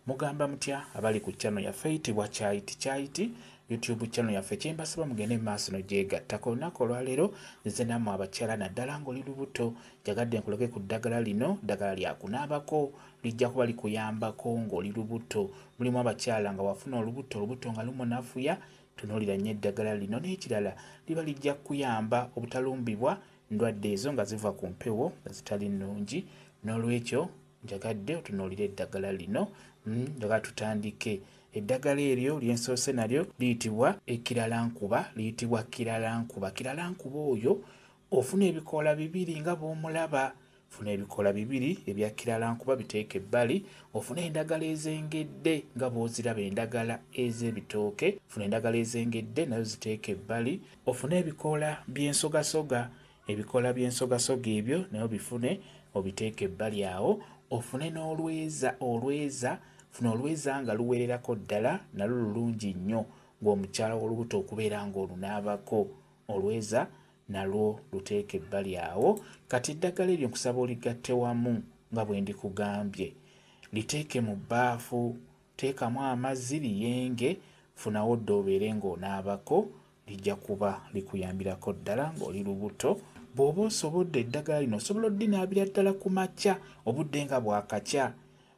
Mugamba mutya abali ku channel yaffe eyitibwa Kyayiti Kyayiti YouTube channel yaffe? Kyembasaba mugende mu maaso nogyegattako. Olunaku olwaleero nzize nammwe abakyala, naddala ng'oli lubuto, njagadde nkulage ku ddagala lino. Ddagala lyakunaabako, lijja kuba likuyambako ng'oli lubuto. Mulimu abakyala nga wafuna olubuto, olubuto nga lumunafuya, tunuulira nnyo eddagala lino. N'ekirala, liba lijja kukuyamba obutalumbibwa ndwadde ezo nga ziva ku mpewo nga zitali nnungi. N'olwekyo njagadde otunuulire eddagala lino. Njagala tutandike. Eddagala eryo lyensoose nalyo liyitibwa ekiralankuba, liyitibwa kiralankuba. Kiralankuba oyo ofuna ebikoola bibiri nga bw'omulaba. Funa ebikoola bibiri ebya kiralankuba, biteeke ebbali. Ofune endagala ezengedde nga bw'oziraba, endagala ez'ebitooke. Funa endagala ezengedde nazo ziteeke ebbali. Ofune ebikoola by'ensogasoga, ebikoola by'ensogasoga ebyo nayo bifune obiteeke ebbali awo. Ofune n'olweza, olweza, funa olweza nga luwererako ddala, nalwo lulungi nnyo ng'omukyala w'olubuto okubeera ng'olunaabako. Olweza nalwo luteeke ebbali awo. Kati eddagala eryo nkusaba oligatte wamu nga bwe ndikugambye, liteeke mu bbaafu, teekamu amazzi liyenge, funawo dda obeere ng'onaabako, lijja kuba likuyambirako ddala ng'oli lubuto. Bw'oba osobodde eddagala lino osobola oddinaabira ddala ku makya, obudde nga bwakakya.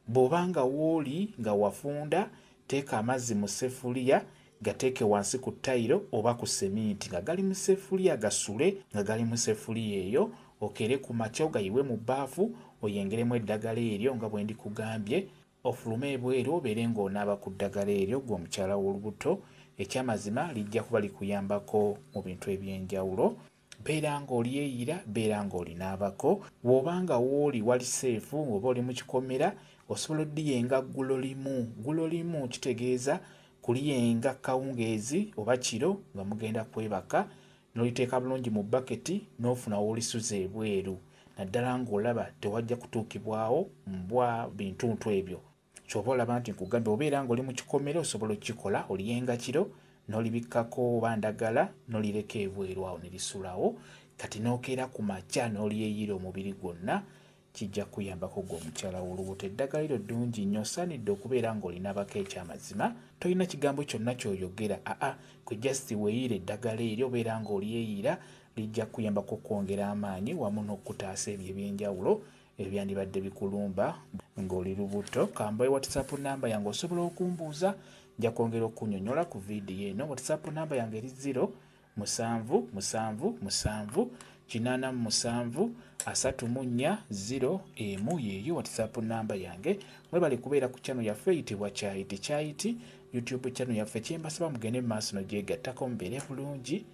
Bw'oba nga wooli nga wafunda, teeka amazzi mu ssefuliya, gateeke wansi ku ttayiro oba ku seminti nga gali mu ssefuliya, gasule nga gali mu ssefuliya eyo. Okeere ku makya ogayiwe mu bbaafu, oyengeremu eddagala eryo nga bwe ndikugambye, ofulume ebweru obeere ng'onaaba ku ddagala eryo gwe omukyala w'olubuto. Ekyamazima lijja kuba likuyambako mu bintu ebyenjawulo. Beera ng'olyeyira, beera ng'olinaabako. Bw'oba nga wooli wali safe, oba oli mu kikomera, osobola oddiyenga ggulo limu. Ggulo limu kitegeeza kuliyenga kawungeezi oba kiro nga mugenda kwebaka, n'oliteeka bulungi mu baketi n'ofuna w'olisuza ebweru, naddala ng'olaba tewajja kutuukibwawo mbwa bintuntu ebyo. Ky'oba olaba nti nkugambye, obeera ng'oli mu kikomera osobola okukikola, oliyenga kiro n'olibikkako oba ndagala n'olireka ebweru awo ne lisulawo. Kati n'okeera ku makya n'olyeyira omubiri gwonna, kijja kuyambako gwe omukyala w'olubuto. Eddagala eryo ddungi nnyo, osaanidde okubeera ng'olinabako. Ekyamazima tolina kigambo kyonna ky'oyogera, aa kwe just weeyira eddagala eryo, obeera ng'olyeyira, lijja kuyambako okwongera amaanyi wamu n'okutaasa ebyo ebyenjawulo ebyandibadde bikulumba ng'oli lubuto. Kambawe WhatsApp namba yange, osobola okumbuuza, nja kwongera okunyonyola ku vidiyo eno. WhatsApp namba yange eri 0 7 7 7 87 34 0 1, yeeyo WhatsApp namba yange. Mwebale kubeera ku channel yaffe eyitibwa Kyayiti Kyayiti YouTube channel yaffe. Kyembasaba mugende mu maaso nogyegattako, mubeere bulungi,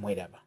mweraba.